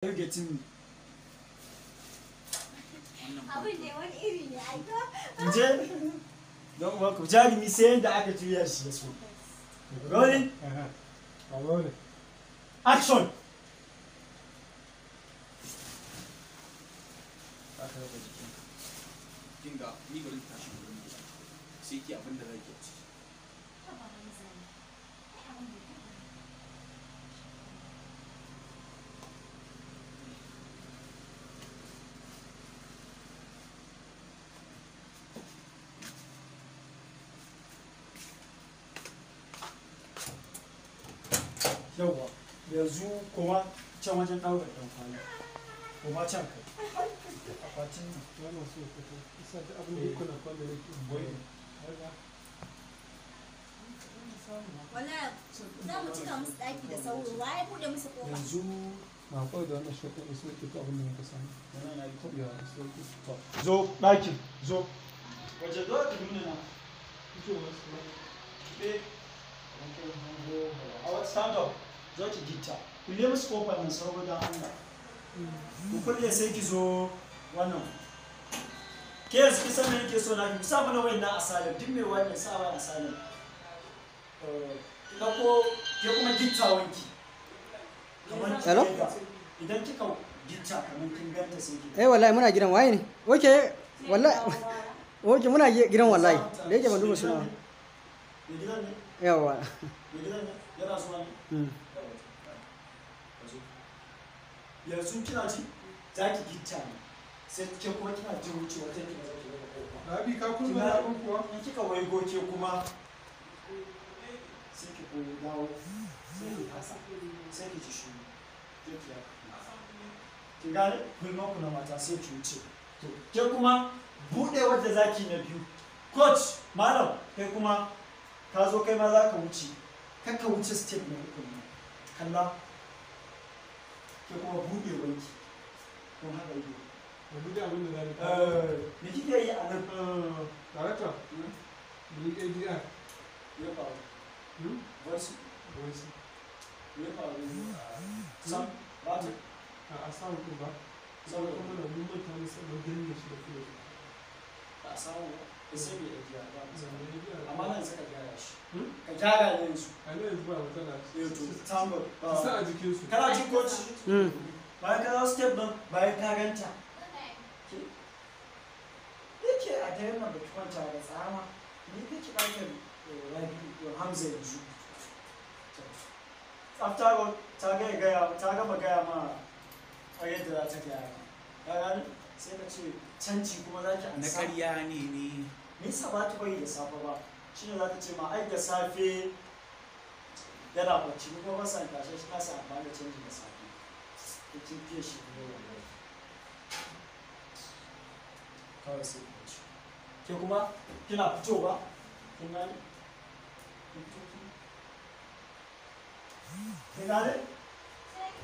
You getting me? Abin ne wani iri ne ai ko? Je don uwa ku jarumi sai yadda aka juya shi ya so. Rolling. Rolling. Action. Aka raba jikinka. Kinga ni bari in tashi gurin gida. Sai ki abin da zaki ci. Haba Hamza. Ai abin bai taɓa ni. Yawwa, yanzu kuma can wajen ɗaukar ɗan kwali. Kuma can kai. Akwatin nan. Wannan so fito. Isa da abin da kuna kwanda nake boye. Wallahi za mu cika musu ɗaki da sauro. Waye buɗe musu ƙofa? Yanzu Na kawai da wannan shaɗin da suke ko abin da muka samu. wannan na yi ko? Ya sauki. Zo ɗakin, zo. Waje zo ka nuna na. Fitowar su ma. Eh. A wata stand up. Zo ki gitta. Kulle musu kofar nan sauro don Allah. Ku kulle sai ki zo wannan. Ke yanzu ki san me nake so na ki sa mana wayan na asalin duk mai wannan sa wayan asalin. Ki ɗauko ke kuma gittawanki. Kamar ki Hello? ga. Idan kika gitta kamar kin ganta sai ki Eh wallahi muna gidan waye ne? Okay, wallahi. Okay, muna gidan wallahi. Da yake ban duba suna ba. Mai gidan ne? Yawwa. Mai gidan ne? Yana zuwa ne? Mm. Yanzu kina ji za ki gitta ne sai ke kuma kina jin wucewa zai kina za ki rufe kofa. Rabi ka kunna da abin kuwa? In kika waigo ke kuma sai ki koyi dawo sai ki kasa sai ki ji shiru sai ki haka. Ki gane gulman ku na mata sai ki wuce. To ke kuma buɗe wadda zaki na biyu. Coach malam kai kuma ka zo kai ma za ka wuce. Kar ka wuce step na uku ne. Kalla ke kuma buɗe wanki. Kun haɗa ido. Mu buɗe abin da za mu kawo. Me kike yi a nan? Director, mu yi ADR. Me ya faru? Hmm? Voice Voice. me ya faru? Sam, ba ta A samu ɗin ba. Saboda kuma da mun manta mun san mun danne shi da fiye. ba a samu ba. Ba sai mai ADR ba mu samu. ADR. Amma nan sai ka gyara shi. Hmm? Ka gyara ne yanzu. A nan yanzu ba matsala. Eh to, samu ba. Su sa a jikinsu. Kana jin coach? Mm. Bayan ka zo step nan, bayan ka ganta. Ke ke a daren nan baki kwanta ba tsama. Ni kake ɗaukar Rabi'u Hamza yanzu. After all, ta gaya gaya ta gama gaya ma a yadda za ta gaya ma. Ka gane? Sai ka ce canji kuma za ki Na ansa. ƙarya ne ni. Me yasa ba ta bari da safe ba? Shi ne za ta ce ma ai da safe yana bacci ni kuma ba sa tashe shi na sa amfani da canji da safe. Ko kin fiye shi ne wallahi. Kawai sai ku ci. Ke kuma kina fitowa? Kin gane? Kin fito kin- Kin gane?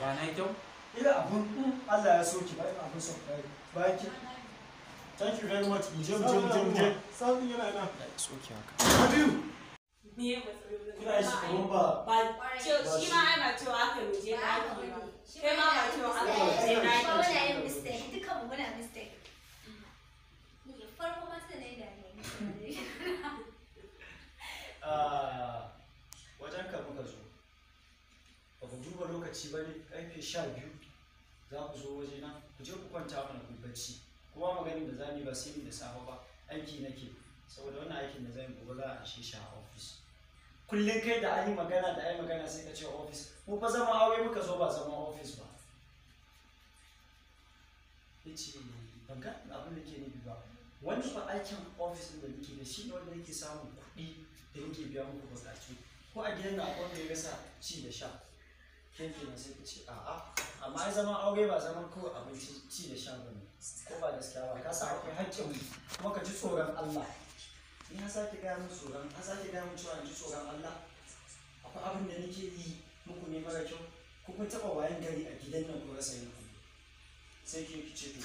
Ba na yi kyau? Ina abun Allah ya so ki ba ina abun son kai. Bayan ki. Thank you very much. Mu je mu je mu je mu je. Sound ɗin yana ina. Soke haka. Rabiu! Me ya matsalolin? Kuna shi kamar ba Ba shi ma ai ba cewa aka mu je Ba haka ɗaki ba. bane. Shi Kai ma ba cewa aka mu je Shi ma ɗaki. muna yin mistake. Dukkanmu muna mistake. Ni farko ma sai na yi dariya. Ah, wajen ka muka zo. Ba ku duba lokaci ba ne karfe 12 za ku zo wajena ku je ku kwanta mana ku yi bacci. Kuma maganin da za mu yi ba sai mu da safe ba aiki nake saboda wannan aikin da zan yi gobe za a anshe shi a ofis. Kullum kai da an yi magana da an yi magana sai ka ce ofis. Mu fa zaman aure muka zo ba zaman ofis ba. Yace ban ga abin da ke nufi ba. Wani fa aikin ofis ɗin da nake da shi ne wanda nake samun kuɗi da nake biya muku buƙatu. Ko a gidan na akwai wanda ya rasa ci da sha. Ke kenan sai ka ce a'a amma ai zaman aure ba zaman kawai abinci ci da sha ba ne. Ko ba gaskiya ba ka san akwai haƙƙin mu kuma ka ji tsoron Allah. Ni na sake gaya min tsoron an sake gaya min cewa in ji tsoron Allah. Akwai abin da nake yi muku ne mara kyau ko kun taɓa wayan gari a gidan nan ko rasa yin abu. Sai ke ki ce to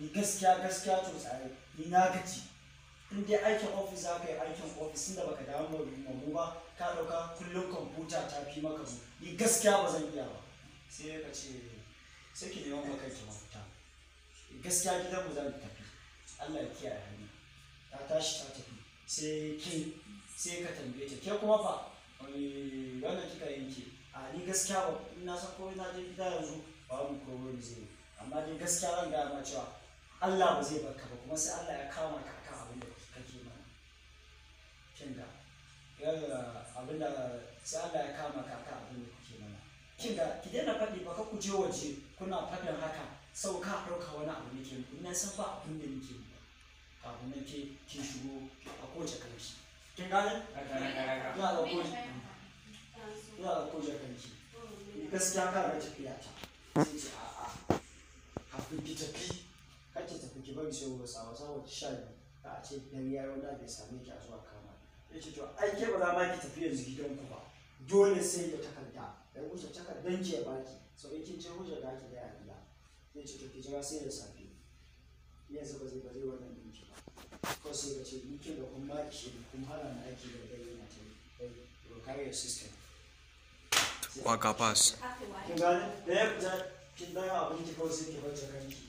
ni gaskiya gaskiya to tsare ni na gaji in dai aikin ofis za ka yi aikin ofis inda baka damu da mu ba ka ɗauka kullum kwamfuta ta fi maka mu ni gaskiya ba zan iya ba sai ka ce Sai ki neman ma kanki mafita. Gaskiya gidanmu za mu tafi. Allah ya kiyaye hanya. Ta tashi ta tafi. Sai ke sai ka tambaye ta ke kuma fa wannan kika yanke. A ni gaskiya ba na san ko na je gida yanzu ba mu ko wani zai yi. Amma dai gaskiya zan gaya ma cewa Allah ba zai barka ba kuma sai Allah ya kama ka akan abin da kake mana. Kin ga abin da sai Allah ya kama ka akan abin da kuke mana. Kin ga ki daina faɗi ba ka ku je waje kuna faɗin haka sau ka ɗauka wani abu nake muku ina san ba abin da nake muku. Kafin nan ke kin shigo a kowace kanki. Kin gane? Ina da kowace ina da kowace kanki. Ni gaskiya ka ga tafiya ta. Sai ce a'a kafin ki tafi kar ki tafi ki bari sai gobe sawa saboda 12 ka a ce dare ya wani abu ya same ki a zuwa kama. Ya ce to ai ke ba za ma ki tafi yanzu gidanku ba. Dole sai da takarda. Ya wuce takardan ki ya baki. Sau in kin je wuce da ki gaya gida. Zai ce to ki jira sai da safe. Yanzu ba zai wannan ɗinki ba. Ko sai ka ce ni kin ga kun ma ki kun hana ni aiki da dare na ta yi. You carry your system. Waka pass. Kin gane? Da ya fita kin dawo abin ki kawai sai ki bar jakanki.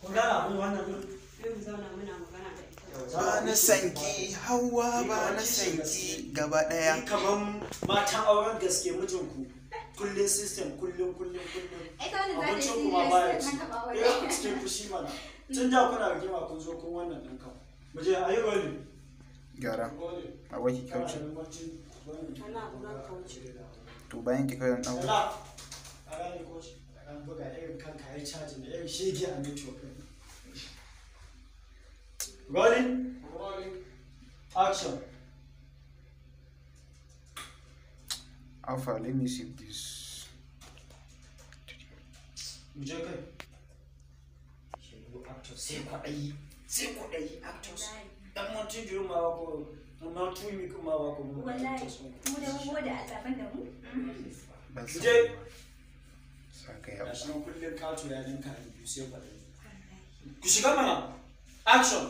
Kun gane abin wannan ɗin? Sai mu zauna muna magana da ita. Ba na sanki Hauwa ba na sanki gaba daya. Ni kaman matan auren gaske mijinku kullum system kullum kullum kullum. Ai ta wannan za ta yi Abincin ku ma baya ci. serious haka ba wai. Eh cikin fushi mana. Tun da kuna rigima kun zo kun wannan ɗin kan. Mu je ayi rolling. Gyara. Rolling. A waki Kana kauce. da bambancin wannan. Ana ƙoƙarin kauce. To bayan ki kawai dan Ela. A gane coach. An buga irin kanka ya cajin da irin shege a network ɗin. Rolling. Rolling. Action. Alpha, let me save this. Mu je kai. Shegu actors sai kwaɗayi. Sai kwaɗayi actors. Dan mutum biyu ma ba ko na tumi kuma ba ko mu Wallahi actors ɗin. mu da mu gode Allah ban da mu. Ban Mu je. san sa ka yawa. Gashi nan kullum kato ya ninka ni biyu sai kwaɗayi. Ku shiga mana. Action.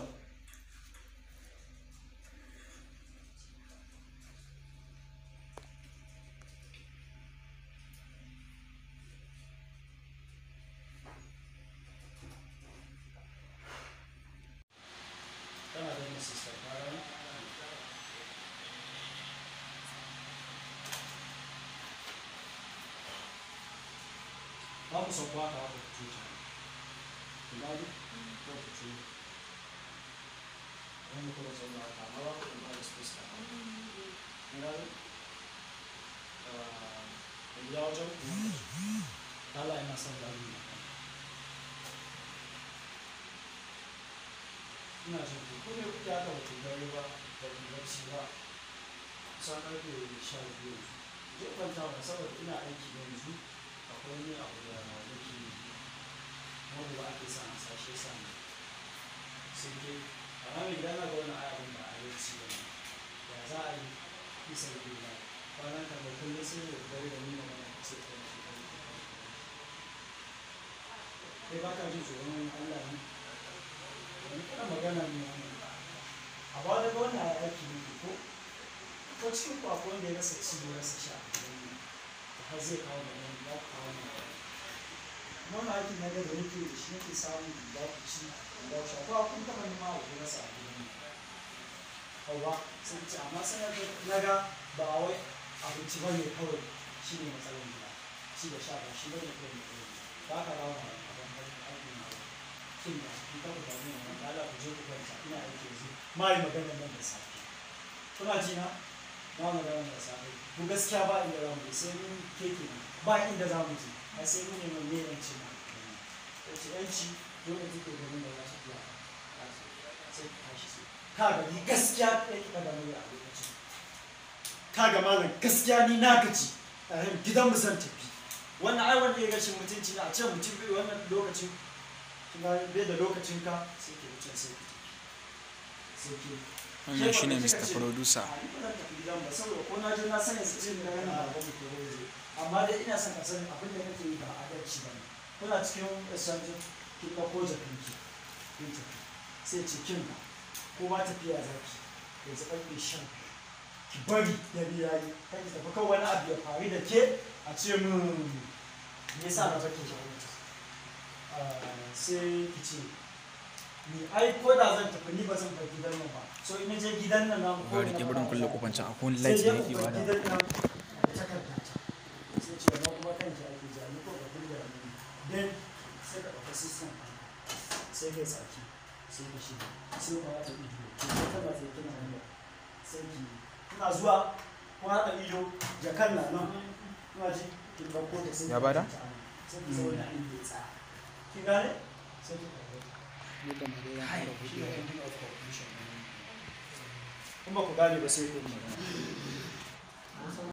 Tana da yin sister ta Ba ku sauko haka haka ku cuta. Ku gani? Ko ku cuta. Wani kuma zauna haka amma ba ku ba da space ka. Kun gani? Ah, gida wajen ku. Allah ina son gani na. Ina jin ku ko ne kuke haka ba ku dare ba ba ku barci ba. Kusan karfe 12 yanzu. Je kwanta mana saboda ina aiki yanzu. Akwai wani abu da nake yi wanda ba ake sa a sashe sa ne sai dai amma mai gida na ga wani abin ba adalci ba ne ya za a yi isa gida kwanan kan da kullum sai da dare da ni magana ka ce kai shi kai kai ba ka jin tsoron wani Allah ne wani kana magana ne wannan a ba da wannan aiki ne ko ko cikin ku akwai wanda ya rasa ci ya rasa sha a gidan nan da har zai kawo magana ba ku kawo magana wannan aikin na ga da nake da shi nake samu da ku ci da ku sha ko kun taɓa nema a ku rasa a gidan nan hauwa sun ci amma sai na ga ba wai abinci ba ne kawai shi ne matsalar gida ci da sha ba shi ba ne kawai matsalar gida ba ka ba mu abin aikin na kin da in ka ku damu wannan da Allah ku je ku kwanta ina aiki yanzu ma yi magana nan da safe kuna ji na ma magana da safe ku gaskiya ba inda za mu je sai mun keke ne ba inda za mu je ai sai mun nemi me yanci na ce yanci dole take ganin da za ta iya sai ka tashi sai ka ga ni gaskiya kai ka ga mai a lokacin ka ga malam gaskiya ni na gaji a gidan mu zan tafi wannan ai wanda ya rashin mutunci na a ce mutum bai wannan lokacin kuma bai da lokacin ka sai ke wucin sai ki tafi sai ki Wannan shine Mr. Producer. A ni ba zan tafi gidan ba saboda ko na je na sani su ce na gana ba mu ko zai amma dai ina son ka sani abin da kake yi ba adalci ba ne kuna cikin exchange kin ɗauko jakanki kin tafi sai ce kin ga ko ba tafiya zaki yanzu ƙarfe 12 ki bari dare ya yi kan ki tafi kawai wani abu ya faru da ke a ce min me yasa na baki ki Sai ki ce ni ai ko da zan tafi ni ba zan bar gidan nan ba. So in je gidan nan na Ga rike burin kulle kofan can, akwai wani light da yake bada. Gidan nan da takarda ta. Sai ce wannan kuma kanki ake ja ni ko ba kulle ni. Then sai ka ɗauka system ɗin, sai kai tsaki, sai ka shiga, sai ku haɗa ido, ki ga tana tsaye kina wani, sai ki kina zuwa ku haɗa ido, jakan na nan, kina ji ki ɗauko ta sai ki Ya bada? ajiye ta a nan, sai ki zauna inda ya tsaya. Kin gane? Sai ki karɓe ta. Shi ne ending of conclusion. In ba ku gane ba sai ku yi magana.